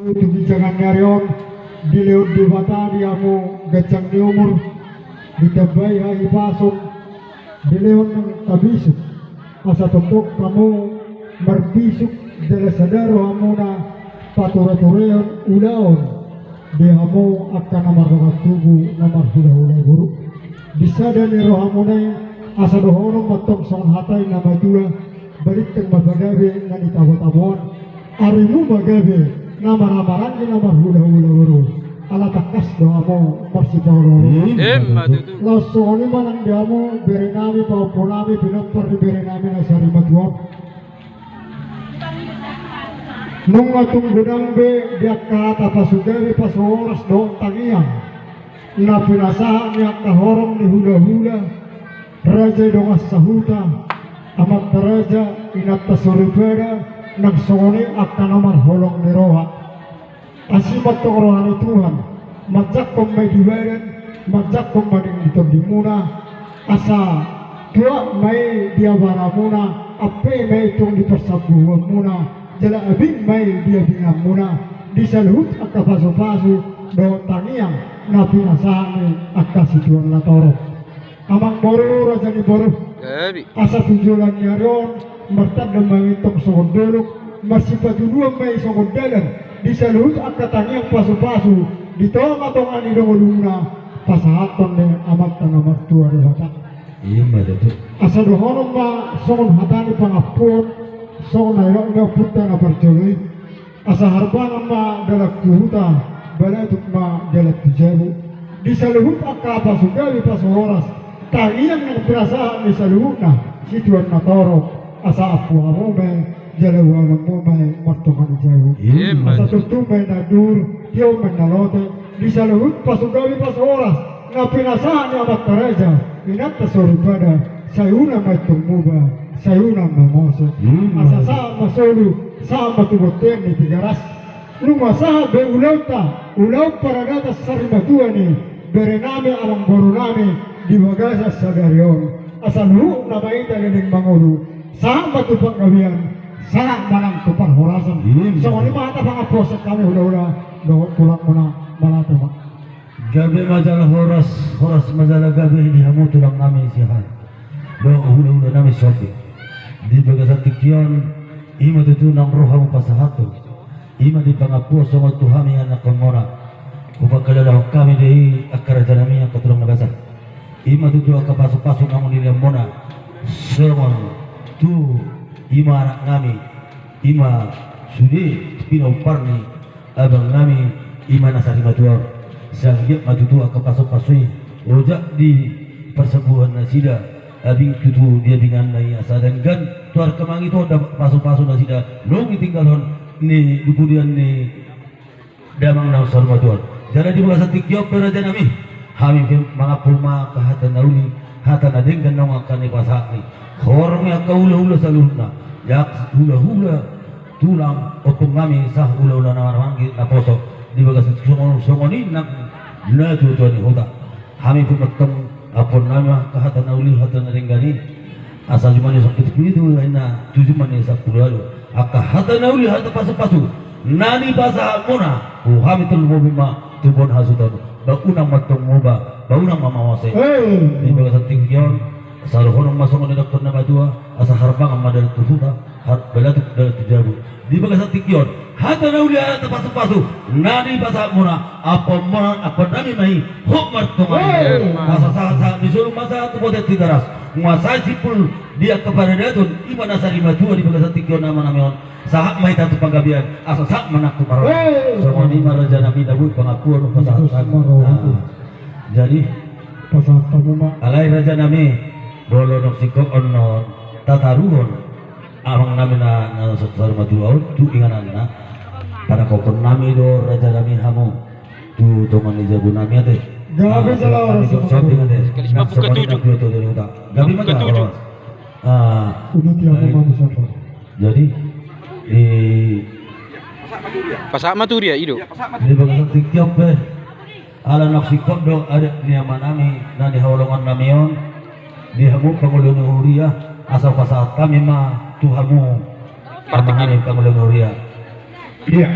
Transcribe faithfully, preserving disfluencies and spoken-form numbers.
Tu ginjangan ni ari on, dilehon Debata di hamu ganjang ni umur, ditambai hahipason, dilehon nang tabisuk. Asa tongtong hamu marbisuk jala sada rohamuna pature-turehon ulaon di hamu angka na mardongan tubu na marhula-hula boru. Di sada ni rohamuna i, asa dohonon ma tong songon hata ni na matua, balintang ma pagabe na nitabo-taboan. Arimu ma gabe na marhaha-maranggi na marhula-hula boru. Ala tangkas do hamu marsipaolo-oloan. Emma tutu. Laos songon i ma nang di hamu berenami, pahompunami, pinompar ni berenami na sarimatua on. Nunga tung godang be di angka hata pasugabe pasuhoras dohot tangiang na pinasahat ni angka horong ni hula-hula, raja i dongan sahuta, amanta raja, inanta soripada, nang songon i angka na marholong ni roha. Asi ma tong roha ni Tuhan, manjangkon ma i di badan, manjangkon ma i di tondimuna, asa tuat ma i di abaramuna, ampe ma i tong di parsambuhuanmuna, jala abing ma i di abinganmuna, di saluhut angka pasupasu dohot tangiang na pinasahat ni angka situan na torop. Amang boru, raja ni boru. Gabe. Asa tu joloan ni ari on, martanda ma i tong songon dolok, marsipatuduan ma i songon dalan, di saluhut angka tangiang pasupasu, di tonga-tonga ni dongan ualu na pasahathon ni Amanta na martua Debata. Ima tutu. Asa dohonon ma songon hata ni pangampuon, songon na nidok ni ompunta na parjolo i. Asa harbangan ma dalan tu huta, balatuk ma dalan tu jabu. Di saluhut angka pasugabe pasuhoras, tangiang na pinasahat ni saluhutna situan na torop, asa ampu hamu ma i, jala ualonmu ma i martonga ni jabu. Ima. Asa tumtum ma i na dur, tio ma i na lote, di saluhut pasugabe pasuhoras na pinasahat ni amanta raja, inanta soripada, sai unang ma i tong muba, sai unang ma mose. Ima. Asa sahat ma solu, sahat ma tu bontean ni Tigaras. Nunga sahat be ulaonta, ulaon paradaton sarimatua ni berenami, amang borunami, di bagasan sadari on. Asa luhutna ma hita leleng mangolu, sahat ma tu panggabean, sahat ma nang tu parhorasan. Ima. Songon i ma hata pangampuon sian hami hula-hula dohot tulangmuna, mauliate ma. Gabe ma jala horas, horas ma jala gabe di hamu tulangnami sian hami dohot hula-hulanami sian hami. Di bagasan tingki on, ima tutu naung ro hamu pasahathon. Ima di pangampuon songon tu hami anakhonmuna. Hupangkilalaon hami do i angka rajanami, angka tulang na basa. Ima tutu angka pasupasu naung nilehonmuna. Songon tu ima anaknami, ima sude pinompar ni abangnami, ima na sarimatua on. Sai anggiat ma tutu angka pasupasu i ojak di parsambuhuan nasida, abing tutu di abinganna i, asa denggan tu arga mangihut on dapot pasupasu nasida, nunga ditinggalhon ni di pudian ni damang na sarimatua on. Jala di bagasan tingki on pe rajanami, hami pe mangampu ma angka hata na uli, hata na denggan naung angka na pasahatmi. Horong ni angka hula-hula saluhutna, jala hula-hula, tulang, ompungnami, sahat hula-hula na marhaha-maranggi naposo di bagasan songon, songon i nang natua-tua ni huta. Hami pe ma tong ampuonnami ma angka hata na uli, hata na denggan i. Asa jumadi sampulu pitu, ai na tu jumadi sampulu ualu. Angka hata na uli, hata pasupasu na nipasahatmuna tu hami, tarlumobi ma tu bona hasuhuton. Ba unang ma tong muba, ba unang ma mose. Hei. Di bagasan tingki on, asa dohonon ma songon nidokkon na matua, asa harbangan ma dalan tu huta, har-, balatuk dalan tu jabu. Di bagasan tingki on, hata na uli, hata pasupasu na nipasahatmuna, ampuonmuna, ampuonnami ma i, hot martonga ni. Hei. Asa sahat-sahat ni solu ma sahat tu bontean Tigaras, nguasai simpul di angka paradaton, ima na sarimatua di bagasan tingki on, amanami on. Sahat ma hita tu panggabean, asa sahat ma nang tu parhorasan. Hei. Songon i ma rajanami, na boi pangampuon pasahat. Nah. Jadi, pasahat hamu ma. Alai rajanami, molo naung singkop on, tataruhon abangnami na, na sarimatua on tu ingananna, panangkokhonnami do rajanami hamu tu tonga ni jabunami, ate. Gabe. Nah, jala horas, ate. Sekali sembilan puluh tujuh. Nang songon i nang dua tu dua ni huta. Gabe ma jala horas. Ah, uduti hamu ma. Jadi, di pasahat ma tu dia, i do. Di bagasan tingki on pe, ala naung singkop do adat ni amanami na nihaholongannami on, di hamu pangula ni huria, asa pasahat hami ma tu hamu, amanami pangula ni huria. Iya.